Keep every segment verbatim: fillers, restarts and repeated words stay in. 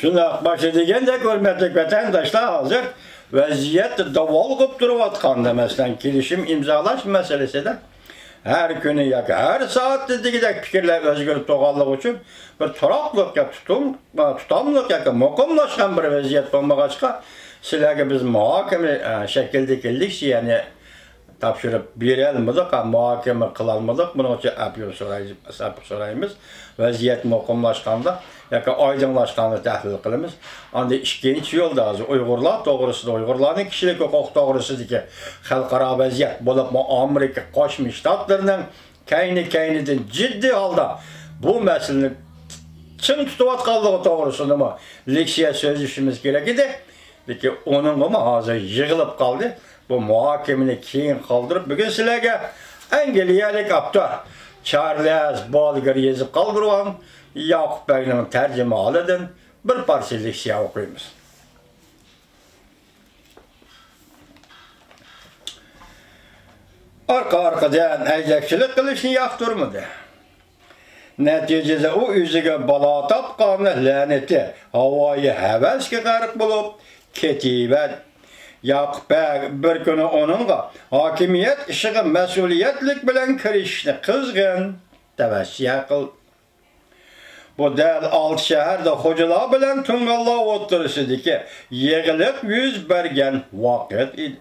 شۇنداق، باشتا دېگەندەك، ھۆرمەتلىك ۋەتەنداشلار، ھازىر ۋەزىيەت داۋالغۇپ تۇرۇۋاتقاندا، مەسىلەن، كېلىشىم ئىمزالاش مەسىلىسىدە ھەر كۈنى ياكى ھەر سائەتتە دېگۈدەك پىكىرلەر ئۆزگىرىپ تۇرغانلىقى ئۈچۈن، بىر تۇراقلىق يا تۇتۇم-، تۇتاملىق ياكى مۇقىملاشقان بىر ۋەزىيەت بولمىغاچقا، سىلەرگە بىز مۇھاكىمە، ئە، شەكلىدىكى لېكسىيەنى تاپشۇرۇپ بېرەلمىدۇق، ھەم مۇھاكىمە قىلالمىدۇق. بۇنىڭ ئۈچۈن ئەپۇ سوراي-، ئەپۇ سورايمىز. ۋەزىيەت مۇقىملاشقاندا ياكى ئايدىڭلاشقاندا تەھلىل قىلىمىز. ئاندىن ئىككىنچى يولدا ھازىر ئۇيغۇرلار توغرىسىدا، ئۇيغۇرلارنىڭ كىشىلىك ھوقۇق توغرىسىدىكى خەلقئارا ۋەزىيەت، بولۇپمۇ ئامېرىكا قوشما شتاتلىرىنىڭ كەينى-كەينىدىن جىددىي ھالدا بۇ مەسىلىنى چىڭ تۇتۇۋاتقانلىقى توغرىسىدىمۇ لېكسىيە سۆزلىشىمىز كېرەك ئىدى. لېكىن ئۇنىڭغىمۇ ھازىر يىغىلىپ قالدى. بۇ مۇھاكىمىنى كېيىن قالدۇرۇپ، بۈگۈن سىلەرگە ئەنگلىيەلىك ئاپتور چارلىز بولگېر يېزىپ قالدۇرغان ياقۇپ بەگنىڭ تەرجىمىھالىدىن بىر پارچە لېكسىيە ئوقۇيمىز. ئارقا-ئارقىدىن ھەيدەكچىلىك قىلىشنى ياقتۇرمىدى. نەتىجىدە ئۇ ئۆزىگە بالا تاپقان لەنىتى ھاۋايى ھەۋەسكە غەرق بولۇپ كېتىۋەردى. ياقۇپ بەگ بىر كۈنى ئۇنىڭغا ھاكىمىيەت ئىشىغا مەسئۇلىيەتلىك بىلەن كىرىشىشنى قىزغىن تەۋسىيە قىلدى. بۇ دەل ئالتە شەھەردە خوجىلار بىلەن تۇڭگانلار ئوتتۇرىسىدىكى يىغىلىق يۈز بەرگەن ۋاقىت ئىدى.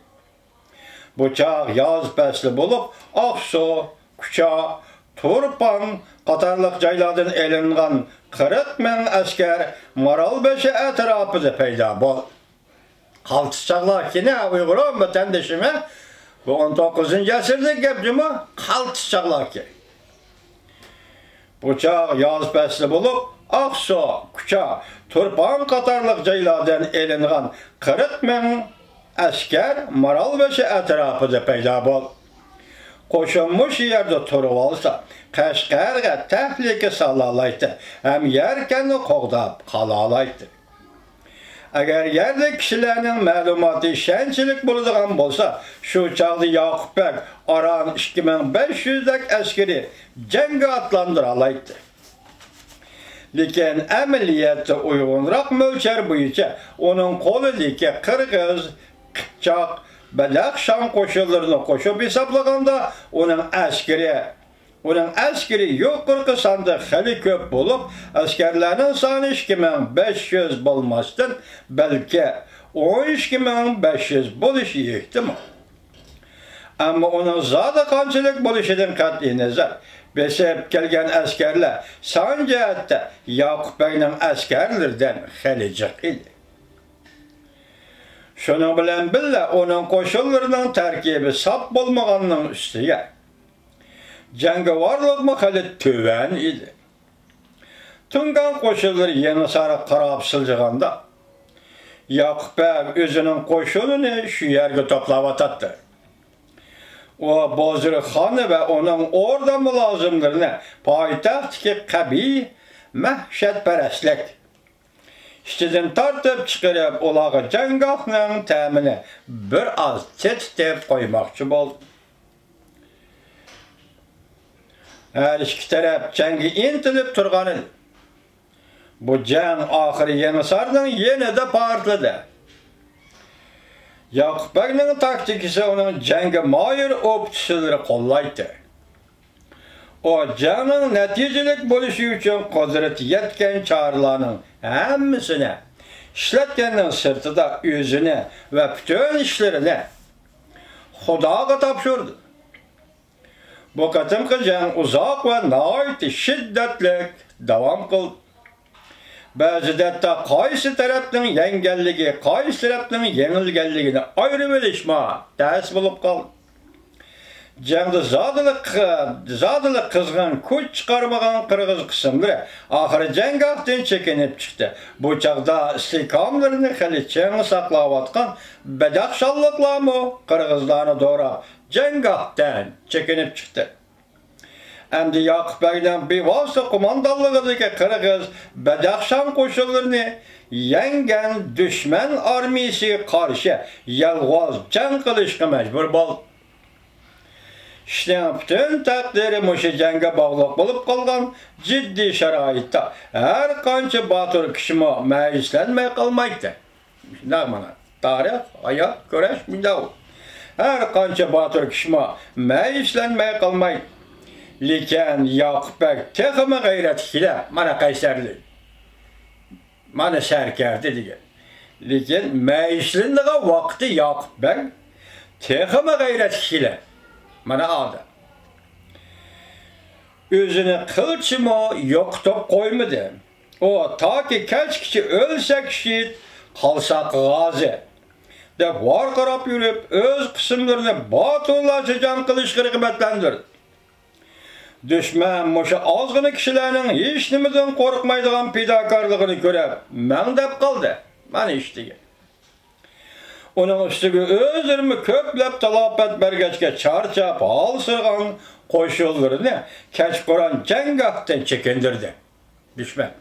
بۇ چاغ ياز پەسلى بولۇپ، ئاقسۇ، كۇچا، تۇرپان قاتارلىق جايلاردىن ئېلىنغان قىرىق مىڭ ئەسكەر مارالبېشى ئەتراپىدا پەيدا بولدى. قالتىس چاغلاركىنە ئۇيغۇرۇم، ۋەتەندىشىم، ھە؟ بۇ ئون توققۇزىنچى ئەسىردىكى گەپ جۇمۇ، قالتىس چاغلاركى. بۇ چاغ ياز پەسلى بولۇپ، ئاقسۇ، كۇچا، تۇرپان قاتارلىق جايلاردىن ئېلىنغان قىرىق مىڭ ئەسكەر مارالبېشى ئەتراپىدا پەيدا بولدى. قوشۇن مۇشۇ يەردە تۇرۇۋالسا، قەشقەرگە تەھلىكە سالالايتتى ھەم يەركەننى قوغداپ قالالايتتى. ئەگەر يەرلىك كىشىلەرنىڭ مەلۇماتى ئىشەنچلىك بولىدىغان بولسا، شۇ چاغدا ياقۇپ بەگ ئاران ئىككى مىڭ بەش يۈزدەك ئەسكىرى جەڭگە ئاتلاندۇرالايتتى. لېكىن ئەمەلىيەتتە ئۇيغۇنراق مۆلچەر بويىچە ئۇنىڭ قولىدىكى قىرغىز، قىپچاق، بەدەخشان قوشۇنلىرىنى قوشۇپ ھېسابلىغاندا، ئۇنىڭ ئەسكىرى ئۇنىڭ ئەسكىرى يۇقىرىقى ساندا خېلى كۆپ بولۇپ، ئەسكەرلەرنىڭ سانى ئىككى مىڭ بەش يۈز بولماستىن، بەلكى ئون ئىككى مىڭ بەش يۈز بولۇشى ئېھتىمال. ئەمما ئۇنىڭ زادى قانچىلىك بولۇشىدىن قەتئىينەزەر، بېسىپ كەلگەن ئەسكەرلەر سان جەھەتتە ياقۇپ بەگنىڭ ئەسكەرلىرىدىن خېلى جىق ئىدى. شۇنىڭ بىلەن بىللە، ئۇنىڭ قوشۇنلىرىنىڭ تەركىبى ساپ بولمىغاننىڭ ئۈستىگە، جەڭگىۋارلىقمۇ خېلى تۆۋەن ئىدى. تۇڭگان قوشۇنلىرى يېڭىسارغا قاراپ سىلجىغاندا، ياقۇپ بەگ ئۆزىنىڭ قوشۇنىنى شۇ يەرگە توپلاۋاتاتتى. ئۇ بوزرۇخ خاننى ۋە ئۇنىڭ ئوردا مۇلازىملىرىنى پايتەختتىكى قەبىھ مەھشەتپەرەسلىك، ئىچىدىن تارتىپ چىقىرىپ، ئۇلارغا جەڭگاھنىڭ تەمىنى بىر ئاز تېتىتىپ قويماقچى بولدى. ھەر ئىككى تەرەپ جەڭگە ئىنتىلىپ تۇرغانىدى. بۇ جەڭ ئاخىرى يېڭىسارنىڭ يېنىدا پارتلىدى. ياقۇپ بەگنىڭ تاكتىكىسى ئۇنىڭ جەڭگە ماھىر ئوفىتسېرلىرى قوللايتتى. ئۇ جەڭنىڭ نەتىجىلىك بولۇشى ئۈچۈن قۇدرىتى يەتكەن چارىلارنىڭ ھەممىسىنى ئىشلەتكەننىڭ سىرتىدا ئۆزىنى ۋە پۈتۈن ئىشلىرىنى خۇداغا تاپشۇردى. بۇ قېتىمقى جەڭ ئۇزاق ۋە ناھايىتى شىددەتلىك داۋام قىلدى. بەزىدە ھەتتا قايسى تەرەپنىڭ يەڭگەنلىكى، قايسى تەرەپنىڭ يېڭىلگەنلىكىنى ئايرىۋېلىشمۇ تەس بولۇپ قالدى. جەڭدە زادىلا، زادىلا قىزغىن كۈچ چىقارمىغان قىرغىز قىسىملىرى ئاخىرى جەڭگاھتىن چېكىنىپ چىقتى. بۇ چاغدا ئىستىھكاملىرىنى خېلى چىڭ ساقلاۋاتقان بەدەخشانلىقلارمۇ قىرغىزلارنى دوراپ، جەڭگاھتىن چېكىنىپ چىقتى. ئەمدى ياقۇپ بەگنىڭ بىۋاسىتە قوماندانلىقىدىكى قىرغىز، بەدەخشان قوشۇنلىرىنى يەڭگەن دۈشمەن ئارمىيىسىگە قارشى يالغۇز جەڭ قىلىشقا مەجبۇر بولدى. كىشىنىڭ پۈتۈن تەقدىرى مۇشۇ جەڭگە باغلىق بولۇپ قالغان جىددىي شارائىتتا ھەر قانچە باتۇر كىشىمۇ مەيۈسلەنمەي قالمايتتى. شۇنداق مانا. تارىخ، ھايات، كۈرەش مۇنداق. ھەر قانچە باتۇر كىشىمۇ مەيۈسلەنمەي قالمايتتى. لېكىن ياقۇپ بەگ تېخىمۇ غەيرەتلىك ئىدى. مانا قەيسەرلىك. مانا سەركەردە دېگەن. لېكىن مەيۈسلىنىدىغان ۋاقتى ياقۇپ بەگ تېخىمۇ غەيرەتلىك ئىدى. مانا ئادەم. ئۆزىنى قىلچىمۇ يوقىتىپ قويمىدى. ئۇ تاكى كەچكىچە ئۆلسەك شېھىت، قالساق غازى، دەپ ۋارقىراپ يۈرۈپ، ئۆز قىسىملىرىنى باتۇرلارچە جەڭ قىلىشقا رىغبەتلەندۈردى. دۈشمەن مۇشۇ ئازغىنە كىشىلەرنىڭ ھېچنېمىدىن قورقمايدىغان پىداكارلىقىنى كۆرۈپ، مەڭدەپ قالدى. مانا ئىش دېگەن. ئۇنىڭ ئۈستىگە ئۆزلىرىمۇ كۆپلەپ تالاپەت بەرگەچكە، چارچاپ، ھالسىرىغان قوشۇنلىرىنى كەچقۇرۇن جەڭگاھتىن چېكىندۈردى. دۈشمەن.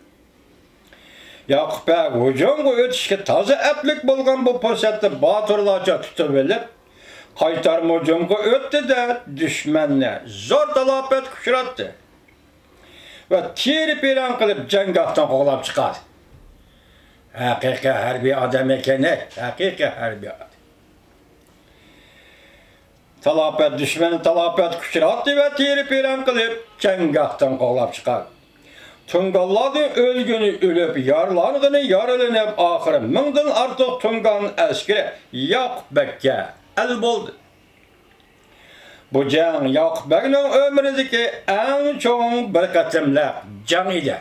ياقۇپ بەگ ھۇجۇمغا ئۆتۈشكە تازا ئەپلىك بولغان بۇ پۇرسەتنى باتۇرلارچە تۇتۇۋېلىپ، قايتارما ھۇجۇمغا ئۆتتى-دە، دۈشمەننى زور تالاپەتكە ئۇچراتتى ۋە تېرە-پىرەڭ قىلىپ جەڭگاھتىن قوغلاپ چىقاردى. ھەقىقىي ھەربىي ئادەم ئىكەن-ەي، ھەقىقىي ھەربىي ئادەم. تالاپەت، دۈشمەننى تالاپەتكە ئۇچراتتى ۋە تېرە-پىرەڭ قىلىپ، جەڭگاھتىن قوغلاپ چىقاردى. تۇڭگانلاردىن ئۆلگىنى ئۆلۈپ، يارىلانغىنى يارىلىنىپ، ئاخىرى مىڭدىن ئارتۇق تۇڭگان ئەسكىرى ياقۇپ بەگكە ئەل بولدى. بۇ جەڭ ياقۇپ بەگنىڭ ئۆمرىدىكى ئەڭ چوڭ بىر قېتىملىق جەڭ ئىدى.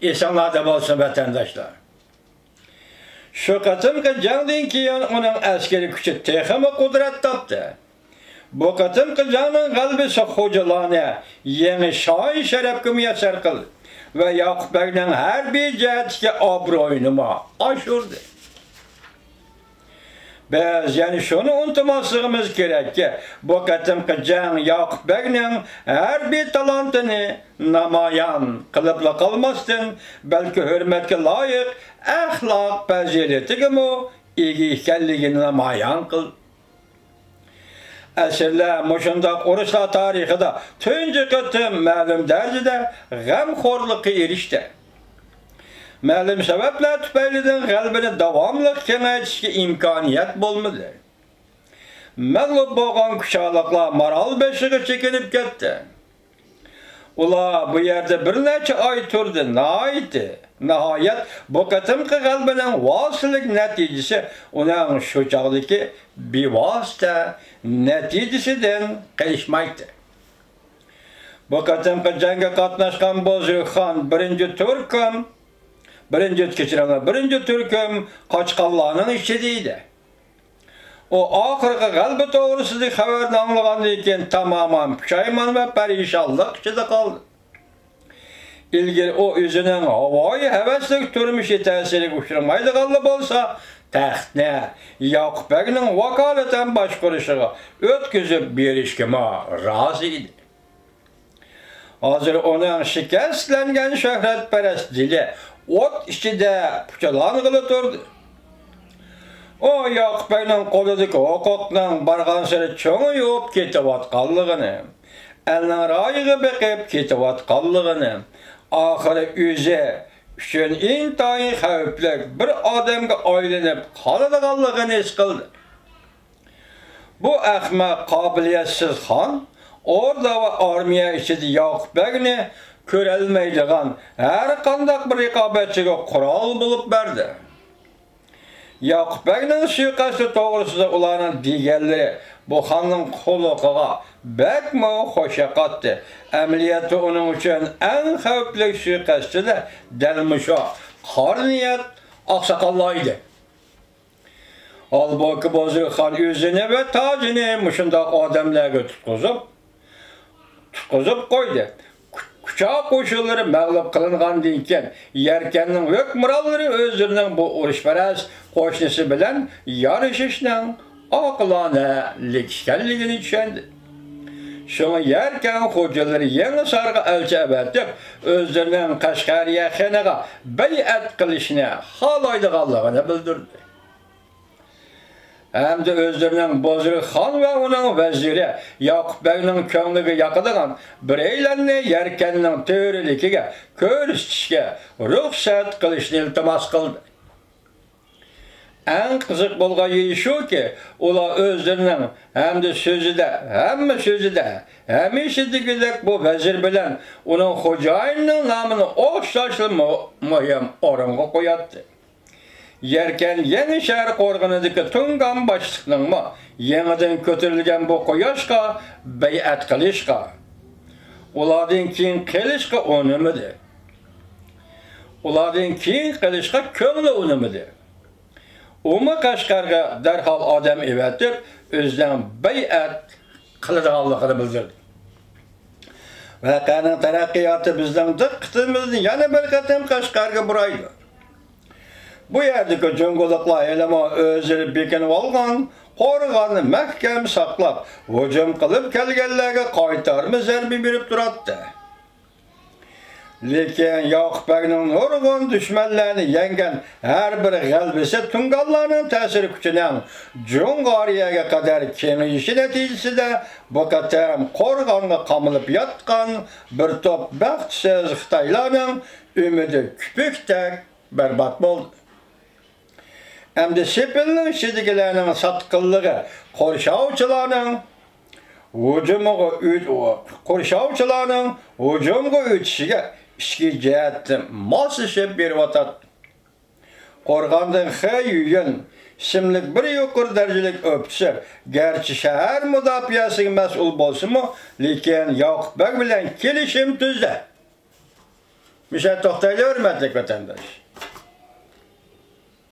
ئېسىڭلاردا بولسۇن، ۋەتەنداشلار! شۇ قېتىمقى جەڭدىن كېيىن ئۇنىڭ ئەسكىرىي كۈچى تېخىمۇ قۇدرەت تاپتى. بۇ قېتىمقى جەڭنىڭ غەلىبىسى خوجىلارنى يېڭى شان-شەرەپكە مۇيەسسەر قىلدى ۋە ياقۇپ بەگنىڭ ھەربىي جەھەتتىكى ئابرۇيىنىمۇ ئاشۇردى. بىز يەنە شۇنى ئۇنتۇماسلىقىمىز كېرەككى، بۇ قېتىمقى جەڭ ياقۇپ بەگنىڭ ھەربىي تالانتىنى نامايان قىلىپلا قالماستىن، بەلكى ھۆرمەتكە لايىق ئەخلاق پەزىلىتىگىمۇ ئىگە ئىكەنلىكىنى نامايان قىلدى. ئەسىرلەر مۇشۇنداق ئۇرۇشلار تارىخىدا تۇنجى قېتىم مەلۇم دەرىجىدە غەمخورلۇققا ئېرىشتى. مەلۇم سەۋەبلەر تۈپەيلىدىن غەلىبىنى داۋاملىق كېڭەيتىشكە ئىمكانىيەت بولمىدى. مەغلۇپ بولغان كۇچالىقلار مارالبېشىغا چېكىنىپ كەتتى. ئۇلار بۇ يەردە بىر نەچچە ئاي تۇردى. ناھايىتى، ناھايەت، بۇ قېتىمقى غەلىبىنىڭ ۋاسىتىلىك نەتىجىسى ئۇنىڭ شۇ چاغدىكى بىۋاسىتە نەتىجىسىدىن قېلىشمايتتى. بۇ قېتىمقى جەڭگە قاتناشقان بۇزرۇكخان بىرىنچى تۈركۈم، بىرىنچى، كەچۈرۈڭلار، بىرىنچى تۈركۈم قاچقانلارنىڭ ئىچىدە ئىدى. ئۇ ئاخىرقى غەلىبە توغرىسىدىكى خەۋەرنى ئاڭلىغاندىن كېيىن تامامەن پۇشايمان ۋە پەرىشانلىق ئىچىدە قالدى. ئىلگىرى ئۇ ئۆزىنىڭ ھاۋايى ھەۋەسلىك تۇرمۇشى تەسىرىگە ئۇچرىمايدىغانلا بولسا، تەختنى ياقۇپ بەگنىڭ ۋاكالىتەن باشقۇرۇشىغا ئۆتكۈزۈپ بېرىشكىمۇ رازى ئىدى. ھازىر ئۇنىڭ شىكەستلەنگەن شۆھرەتپەرەس دىلى ئوت ئىچىدە پۇچىلانغىلى تۇردى. ئۇ ياقۇپ بەگنىڭ قولىدىكى ھوقۇقنىڭ بارغانسېرى چوڭىيىپ كېتىۋاتقانلىقىنى، ئەلنىڭ رايىغا بېقىپ كېتىۋاتقانلىقىنى، ئاخىرى ئۆزى ئۈچۈن ئىنتايىن خەۋپلىك بىر ئادەمگە ئايلىنىپ قالىدىغانلىقىنى ھېس قىلدى. بۇ ئەخمەق قابىلىيەتسىز خان ئوردا ۋە ئارمىيە ئىچىدە ياقۇپ بەگنى كۆرەلمەيدىغان ھەرقانداق بىر رىقابەتچىگە قورال بولۇپ بەردى. ياقۇپ بەگنىڭ سۇيىقەستى توغرىسىدا ئۇلارنىڭ دېگەنلىرى بۇ خاننىڭ قۇلىقىغا بەكمۇ خۇش ياقاتتى. ئەمەلىيەتتە ئۇنىڭ ئۈچۈن ئەڭ خەۋپلىك سۇيىقەستچىلەر دەل مۇشۇ قارا نىيەت ئاقساقاللار ئىدى. ھالبۇكى، بۇزرۇكخان ئۆزىنى ۋە تاجىنى مۇشۇنداق ئادەملەرگە تۇتقۇزۇپ، تۇتقۇزۇپ قويدى. كۇ-، كۇچا قوشۇنلىرى مەغلۇپ قىلىنغاندىن كېيىن، يەركەننىڭ ھۆكۈمرانلىرى ئۆزلىرىنىڭ بۇ ئۇرۇشپەرەس قوشنىسى بىلەن يارىشىشنىڭ ئاقىلانىلىك ئىكەنلىكىنى چۈشەندى. شۇڭا يەركەن خوجىلىرى يېڭىسارغا ئەلچى ئەۋەتىپ، ئۆزلىرىنىڭ قەشقەرىيە خېنىغا بەيئەت قىلىشنى خالايدىغانلىقىنى بىلدۈردى. ھەمدە ئۆزلىرىنىڭ بۇزرۇك خان ۋە ئۇنىڭ ۋەزىرى ياقۇپ بەگنىڭ كۆڭلىگە ياقىدىغان بىرەيلەننى يەركەننىڭ تۆرىلىكىگە كۆرسىتىشكە رۇخسەت قىلىشنى ئىلتىماس قىلدى. ئەڭ قىزىق بولغان يېرى شۇكى، ئۇلار ئۆزلىرىنىڭ ھەمدە سۆزىدە، ھەممە سۆزىدە، ھەمىشىدىكىدەك بۇ ۋەزىر بىلەن ئۇنىڭ خوجايىنىنىڭ نامىنى ئوخشاشلا مۇ-، مۇھىم ئورۇنغا قوياتتى. يەركەن يېڭى شەھەر قورغىنىدىكى تۇڭگان باشلىقنىڭمۇ يېڭىدىن كۆتۈرۈلگەن بۇ قۇياشقا بەيئەت قىلىشقا، ئۇلاردىن كېيىن قېلىشقا ئۇنىمىدى. ئۇلاردىن كېيىن قېلىشقا كۆڭلى ئۇنىمىدى. ئۇمۇ قەشقەرگە دەرھال ئادەم ئەۋەتىپ، ئۆزىنىڭ بەيئەت قىلىدىغانلىقىنى بىلدۈردى. ۋەقەنىڭ تەرەققىياتى بىزنىڭ دىققىتىمىزنى يەنە بىر قېتىم قەشقەرگە بۇرايدۇ. بۇ يەردىكى جۇڭگولۇقلار ھېلىمۇ ئۆزلىرى بېكىنىۋالغان قورغاننى مەھكەم ساقلاپ، ھۇجۇم قىلىپ كەلگەنلەرگە قايتارما زەربە بېرىپ تۇراتتى. لېكىن ياقۇپ بەگنىڭ نۇرغۇن دۈشمەنلەرنى يەڭگەن ھەر بىر غەلىبىسى تۇڭگانلارنىڭ تەسىر كۈچىنىڭ جۇڭغارىيەگە قەدەر كېڭىيىشى نەتىجىسىدە، بۇ قېتىم قورغانغا قامىلىپ ياتقان بىر توپ بەختسىز خىتايلارنىڭ ئۈمىدى كۆپۈكتەك بەربات بولدى. ئەمدى سېپىلنىڭ ئىچىدىكىلەرنىڭ ساتقىنلىقى قورشاۋچىلارنىڭ ھۇجۇمىغا ئۆت-، قورشاۋچىلارنىڭ ھۇجۇمغا ئۆتۈشىگە ئىچكى جەھەتتىن ماسلىشىپ بېرىۋاتاتتى. قورغاندىن خې يۈيۈن ئىسىملىك بىر يۇقىرى دەرىجىلىك ئوفىتسېر، گەرچە شەھەر مۇداپىئەسىگە مەسئۇل بولسىمۇ، لېكىن ياقۇپ بەگ بىلەن كېلىشىم تۈزدى. مۇشۇ يەردە توختايلى، ھۆرمەتلىك ۋەتەنداش.